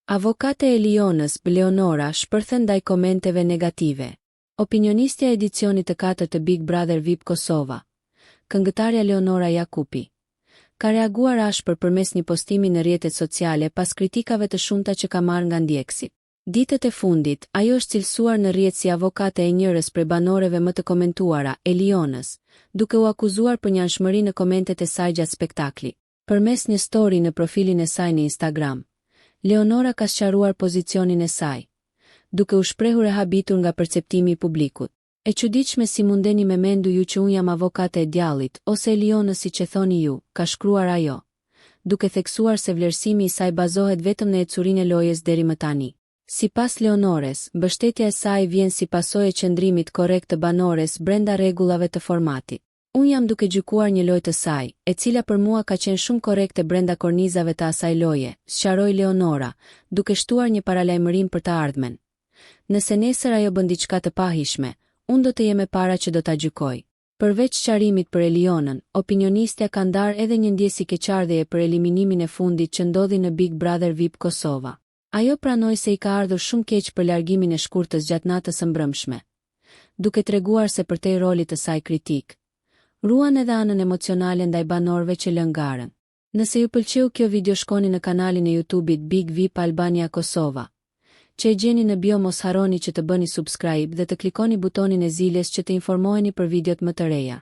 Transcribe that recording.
Avokate e Elionës, Leonora, shpërthen ndaj komenteve negative. Opinionistja e edicionit të katërt të Big Brother VIP Kosova, këngëtarja Leonora Jakupi, ka reaguar ashpër përmes një postimi në rrjetet sociale pas kritikave të shumta që ka marrë nga ndjekësit. Ditët e fundit, ajo është cilësuar në rrjet si avokate e njërës prej banoreve më të komentuara, Elionës, duke u akuzuar për njëanshmëri në komentet e saj gjatë spektaklit. Përmes një story në profilin e saj në Instagram, Leonora ka sqaruar pozicionin e saj, duke u shprehur e habitur nga perceptimi i publikut. E çuditshme si mundeni me mendu ju që unë jam avokate e djallit, ose Elionës siç e thoni ju, ka shkruar ajo, duke theksuar se vlerësimi i saj bazohet vetëm në ecurinë e lojës deri më tani. Sipas Leonores, mbështetja e saj vjen si pasojë e qëndrimit korrekt të banores brenda rregullave të formatit. Unë jam duke gjykuar një lojë të saj, e cila për mua ka qenë shumë korrekte brenda kornizave të asaj loje, sqaroi Leonora, duke shtuar një paralajmërim për të ardhmen. Nëse nesër ajo bën diçka të pahijshme, unë do të jem e para që do ta gjykoj. Përveç sqarimit për Elionën, opinionistja ka ndarë edhe një ndjesi keqardhjeje për eliminimin e fundit që ndodhi në Big Brother VIP Kosova. Ajo pranoi se i ka ardhur shumë keq për largimin e Shkurtës gjatë natës së mbrëmshme, duke treguar se përtej rolit të saj kritik, ruan edhe anën emocionale ndaj banorëve që lënë garën. Nëse ju pëlqeu kjo video shkoni në kanalin e YouTube-it Big VIP Albania Kosova, që e gjeni në bio mos harroni që të bëni subscribe dhe të klikoni butonin e ziles që të informoheni për videot më të reja.